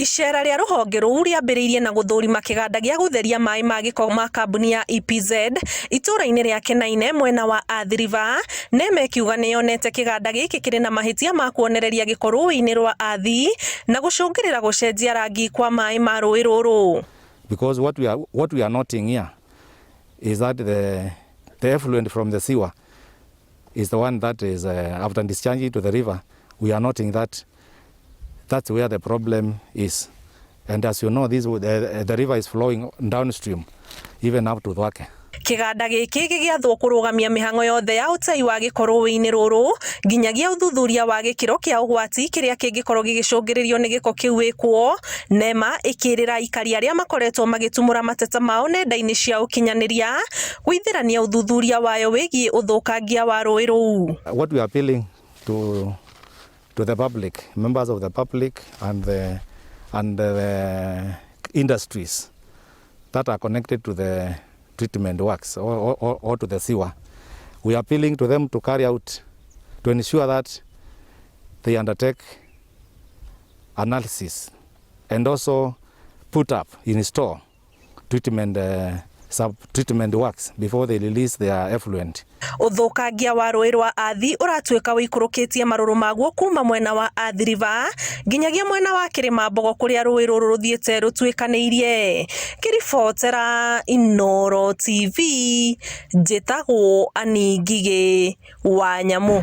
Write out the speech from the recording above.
Iceera rĩa rũhonge rũu rĩambĩrĩirie na gũthũrima kĩganda gĩa gũtheria maĩ ma gĩko ma kambuni ya EPZ itũũra-inĩ rĩa Kenaine mwena wa Athi River. NEMA ĩkiuga nĩyonete kĩganda gĩkĩ kĩrĩ na mahĩtia ma kuonereria gĩko rũĩ-inĩ rwa Athi na gũcũngĩrĩra gũcenjia rangi kwa maĩ ma rũĩ rũrũ. Because what we are noting here is that the effluent from the sewer is the one that is, after discharging to the river, we are noting that that's where the problem is. And as you know, the river is flowing downstream, even up to Thwake. Kĩganda gĩkĩ gĩgĩathwo kũrũgamia mĩhang'o yothe ya ũtei wa gĩko rũĩ-inĩ rũrũ nginyagia ũthuthuria wa gĩkĩro kĩa ũgwati kĩrĩa kĩngĩkorwo gĩgĩcũngĩrĩrio nĩ gĩko kĩu wĩkwo. NEMA ĩkĩrĩra aikari arĩa makoretwo magĩtumũra mateta mao nenda-inĩ cia ũkinyanĩria gũithĩrania ũthuthuria wayo wĩgiĩ ũthũkangia wa rũĩ rũu. What we are appealing to the public, members of the public and the industries that are connected to the treatment works or to the sewer, we are appealing to them to carry out, to ensure that they undertake analysis and also put up, install treatment, sub treatment works before they release their effluent. Ũthũkangia wa rũĩ rwa Athi ũratuĩka ũikũrũkĩtie marũrũ maguo kuma mwena wa Athi River nginyagia mwena wa Kĩrĩma Mbogo kũrĩa rũĩ rũrũ rũthiĩte rũtuĩkanĩirie. Ngĩribotera Inooro TV, njĩtagwo Annie Ngigĩ wa Nyamũ.